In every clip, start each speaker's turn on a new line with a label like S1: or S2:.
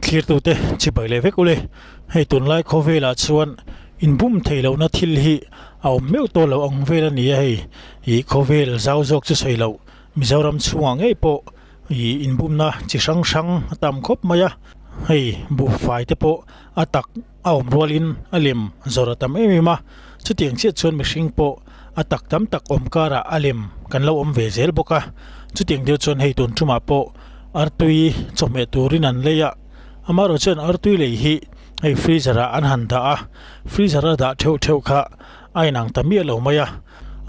S1: Thlirtute chibai leh vek ule, hei tunlai khawvelah chuan inbum theih lohna thil hi a awm meuh tawh loh ang vel a ni a hei, ih khawvel zau zawk chu sawi loh Mizoram chhungah ngei pawh ih inbumna chi hrang hrang a tam khawp mai a, hei buhfai te pawh a tak a awm rualin a lem zawrh a tam em em a, chutiang chiah chuan mihring pawh a tak tam tak awm karah a lem kan lo awm ve zel bawk a, chutiang deuh chuan hei tun tumah pawh artui chawhmeh turin an lei a, amaherawh chuan artui lei hi hei freezer ah an han dah a, freezer a dah theuh theuh kha a inang ta miah lo mai a,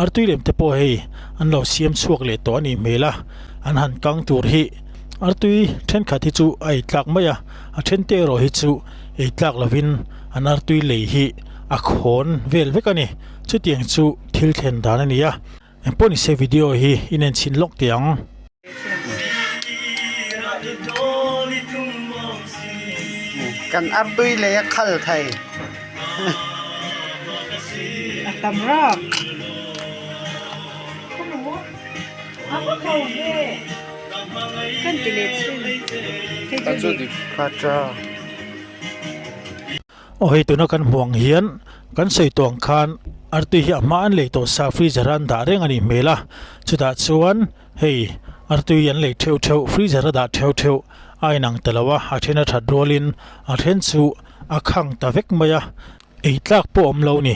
S1: artui lem te pawh hei an lo siam chhuak leh tawh a nih hmel a, an han kang tur hi artui thenkhat hi chu a ei tlak mai a, a then te erawh hi chu ei tlak lovin an artui lei hi a khawn vel vek a ni, chutiang chu thil thlen dan a ni a, engpawh ni se video hi in en chhin lawk teh ang.
S2: Kan artui lei a khal thei.
S3: A tam rak. Kan ti leh chin. Hei chu dik.
S2: Kha cha.
S1: Aw hei tuna kan hmuh ang hian kan sawi tawh ang khan artui hi a hma an lei tawh sa freezer a an dah reng a nih hmel a chutah chuan hei artui an lei theuh theuh freezer a dah theuh theuh a inang ta lo a a then a that rualin a then chu a khang ta vek mai a ei tlak pawh a awm lo ni.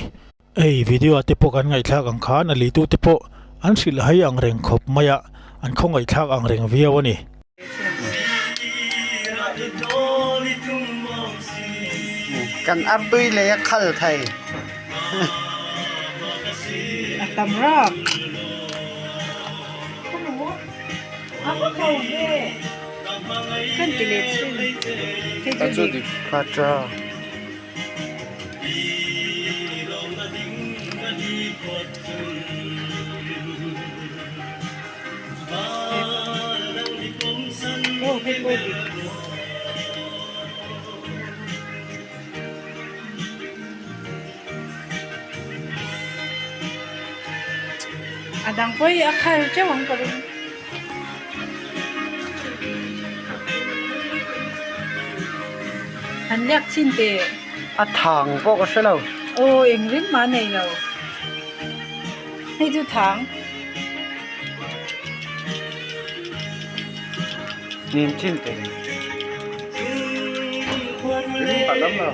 S1: Hei video ah te pawh kan ngaihthlak ang khan a litu te pawh an hrilh hai ang reng khawp mai a, an khawngaihthlak ang reng viau a ni.
S2: Kan artui lei a khal thei.
S3: A tam rak. Kan ti leh chin. Hei chu dik.
S2: Kha cha.
S3: A dang pawh hi a khal teuh ang ka ring. An liak chin teh.
S2: A thang pawh ka hre lo.
S3: Aw eng ring mah nei lo. Hei chu thang.
S2: Nim chin teh. Ring pa lam lo.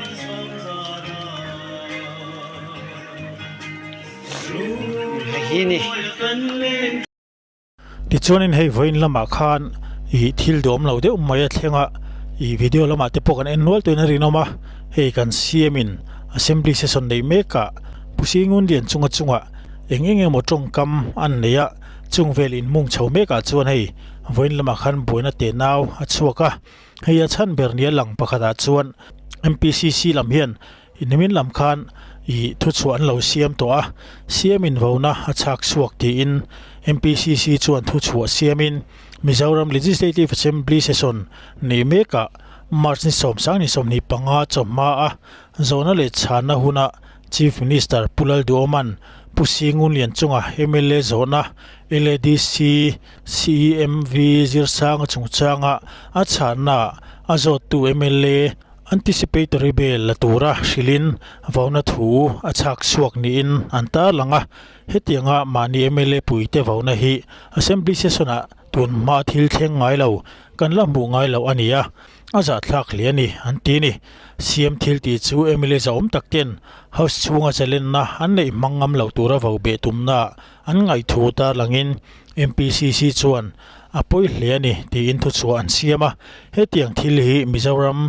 S2: Hei hi ni.
S1: Tichuanin hei vawiin lamah khan ih thil duhawm lo deuh mai a thleng a, ih video lamah te pawh kan en nual tuin a rinawm a, hei kan CM in assembly session neih mek ah Pu Singun Lian chunga chungah eng eng emaw tawngkam an nei a, chung vel in mung chho mek ah chuan hei vawiin lamah khan buaina te nau a chhuak a, hei a chhan ber nia lang pakhat ah chuan MPCC lam hian Nimin lam khan ih thuchhuah an lo siam tawh a, siam invona a chhak chhuak tiin MPCC chuan thuchhuah siamin Mizoram Legislative Assembly Session nei mekah March ni sawmsang ni 25 chawhma a zawhna leh chhanna huna Chief Minister Pu Lalduhoman Pu Singun Lianchunga mla zawhna LADC CEMV Zirsanga chungchanga a chhanna a zawttu mla Anticipatory bail la tura hrilhin vauna thu a chhak chhuak niin an tarlang a, hetianga mahni mla puite vauna hi Assembly session-ah tun hma thil thleng ngai lo kan la hmuh ngai loh a ni a, a zahthlak hle a ni an ti a ni. Siam thil tih chu mla zahawm tak ten House chhunga zalenna an neih hmang ngam lo tura vo beh tumna an ngaihthu tarlangin MPCC chuan a pawi hle a ni tiin thuchhuah an siam a. Hetiang thil hi Mizoram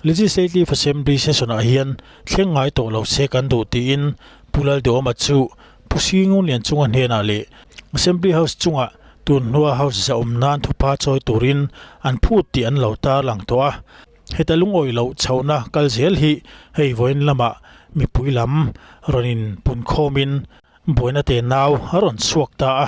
S1: Legislative Assembly session-ah hian thleng ngai tawh lo se kan duh tiin Pu Lalduhawma chu Pu Singun Lianchunga hnenah leh Assembly House chungah tun hnua House zahawm nan thupha chawi turin an phut tih an lo tarlang tawh a. Heta lungawi loh chhohna kal zel hi hei vawiin lamah mipui lam rawn inpunkhawmin buaina te nau a rawn chhuak ta a.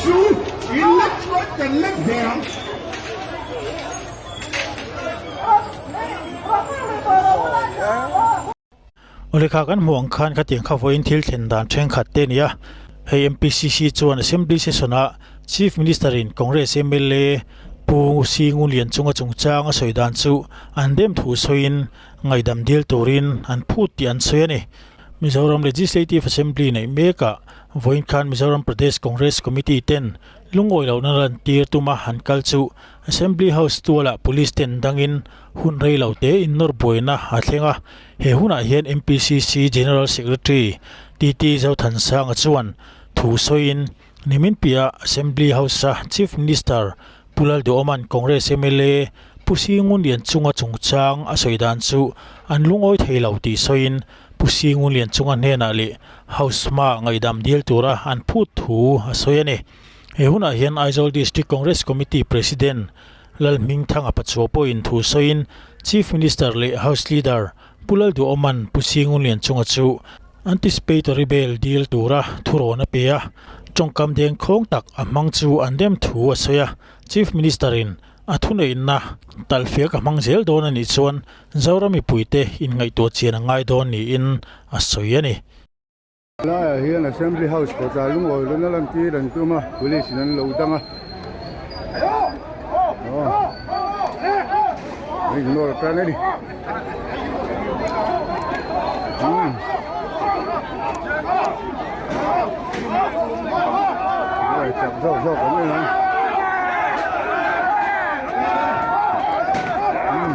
S4: Su, in lek chuan kan lek ve ang.
S1: Awle kha kan hmuh ang khan khatiang kha vawiin thil thlen dan thenkhat te a ni a, hei MPCC chuan Assembly session ah Chief Minister in Congress mla Pu Singulian chunga chungchang a sawi dan chu an dem thu sawiin ngaihdam dil turin an phut tih an sawi a ni. Mizoram Legislative Assembly neih mekah vawiin khan Mizoram Pradesh Congress Committee ten lungawi lohna lantir tuma han kal chu Assembly House tualah Police ten dangin hun rei lo te innawr buaina a thleng a. He hunah hian MPCC General Secretary TT Zothansanga chuan thu sawiin nimin piah Assembly House-a Chief Minister Pu Lalduhawma'n Congress mla Pu Singunlian chunga chungchang a sawi dan chu an lungawi thei lo tih sawiin Pu Singunlian chunga hnenah leh House hmaah ngaihdam dil tura an phut thu a sawi a ni. He hunah hian Aizawl District Congress Committee President Lalhmingthanga Pachuau pawhin thu sawiin Chief Minister leh House Leader Pu Lalduhawma'n Pu Singunlian chunga chu anticipatory bail dil tura thurawn a pe a, tawngkam dengkhawng tak a hmang chu an dem thu a sawi a, Chief Minister-in a thuneihna talhfiak a hmang zel dawn a nih chuan Zoram mipuite inngaihtuah chian a ngai dawn niin a sawi a ni.
S4: Laiah hian Assembly House kawtah lungawi lawna lantir an tum a, Police in an lo dang a. Aw a ignore tan a ni. Umm. Chak zawk zawk an en ang. Umm.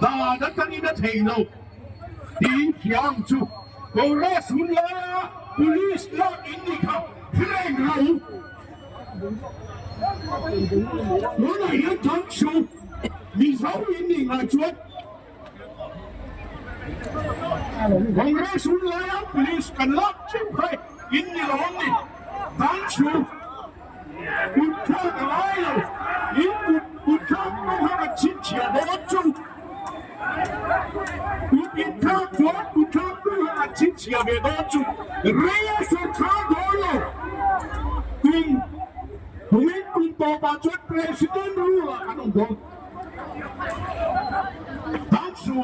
S5: Dan atangin a thei lo tiin thiam chu Congress hun laia police lak in ni kha hreng lo. Tunah hian thang chu Mizo in nih ngai chuan Congress hun laia police kan lak theuh kha in ni lo ang ni. Thang chu kut thlak a ngai lo, in kut kut thlak pawh kha kan chhinchhiah dawn chu. Kut in thlak chuan kut thlak pawh kha kan chhinchhiah ve dawn chu. Rei a sawrkhar dawn lo. Kum kumin kum tawpah chuan President rule ah kan awm dawn. Thank you.